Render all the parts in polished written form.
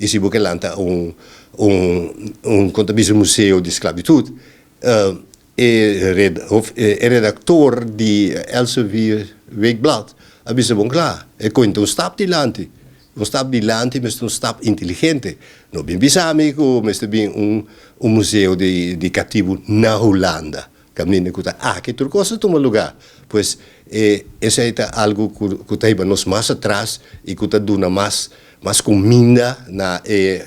I si bo ke lanta un un un kon ta bisa museo di sklabitut, e red of e redaktor di Elsevier Weekblad a bisa bon kla, e kointa un stap dilanti. Un stap dilanti mester un stap inteligente. No bin bisa mi ku mester bin un un museo di di katibu na Hulanda. Kaminda ku ta aki tur kos ta tuma lugá. Pues e esei ta algu ku ku ta hiba nos mas atras i ku ta duna mas mas kuminda na e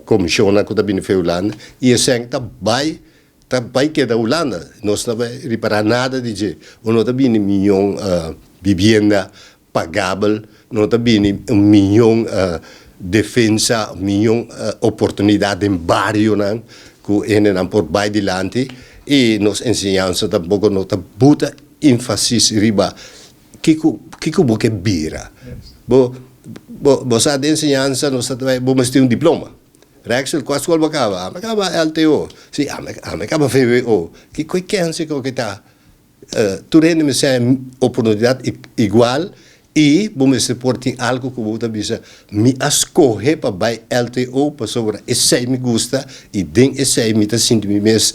komishonnan ku ta bini for Hulanda i esei ta bai ta bai keda Hulanda. Nos no bai ripará nada di dje. Bo no ta bini mion bibienda pagabel, no ta bini un mion defensa, mion oportunidat den barionan ku hendenan por bai dilanti i nos enseñansa tampoko no ta buta énfasis riba kiko kiko bo ke bira. Bo bo bo sa den enseñansa nos ta traha bo mester un diploma. Rexel, kua skol bo kaba? Ami a kaba LTO. Si, ami a kaba VWO. Kiko e kense ku ta? Tur hende mester haña oportunidat igual i bo mester por tin algu ku bo ta bisa, Mi a skohe pa bai LTO pasobra esei mi gusta i den esei mi ta sinti mi mes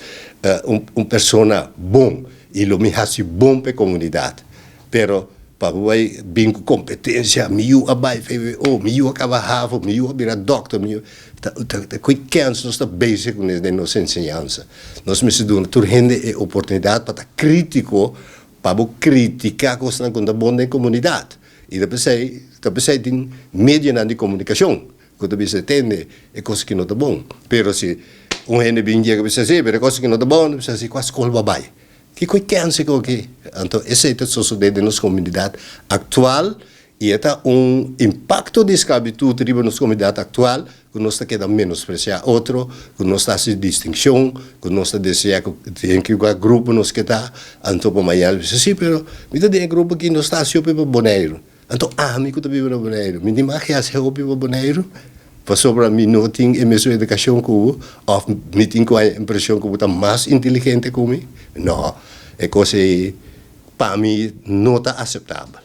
un persona bon i lo mi hasi bon pa e komunidat. Pero pa bo bai bin ku kompetensia, mi yu a bai VWO, mi yu a kaba havo, mi yu a bira dòkter, mi yu ta ta ku e kèns nos ta bezig kuné den nos enseñansa. Nos mester duna tur hende e oportunidat pa ta krítiko, pa bo kritiká kosnan ku no ta bon den komunidat. I ta p'esei ta p'esei tin medionan di komunikashon ku ta bisa tende e kos ki no ta bon. Pero si un hende bin yega bisa si, pero e kos ki no ta bon, ta bisa si, kua skol bo a bai? Kiko e kènse ku aki? Anto esei ta sosodé den nos komunidat aktual i e ta un impakto di sklabitut riba nos komunidat aktual ku nos ta keda menospresiá otro, ku nos ta hasi distinshon, ku nos ta deseá ku den ki kua grupo nos ke ta. Anto pa mañana bisa, sí, pero mi ta den e grupo aki, nos ta hasi hopi pa Boneiru. Anto ami ku ta biba na Boneiru, mi tin mag hasi hopi pa Boneiru? Pasobra mi no tin e mesun edukashon ku bo òf mi tin ku haña impreshon ku bo ta mas inteligente ku mi? No, e kos ei pa mi no ta aseptabel.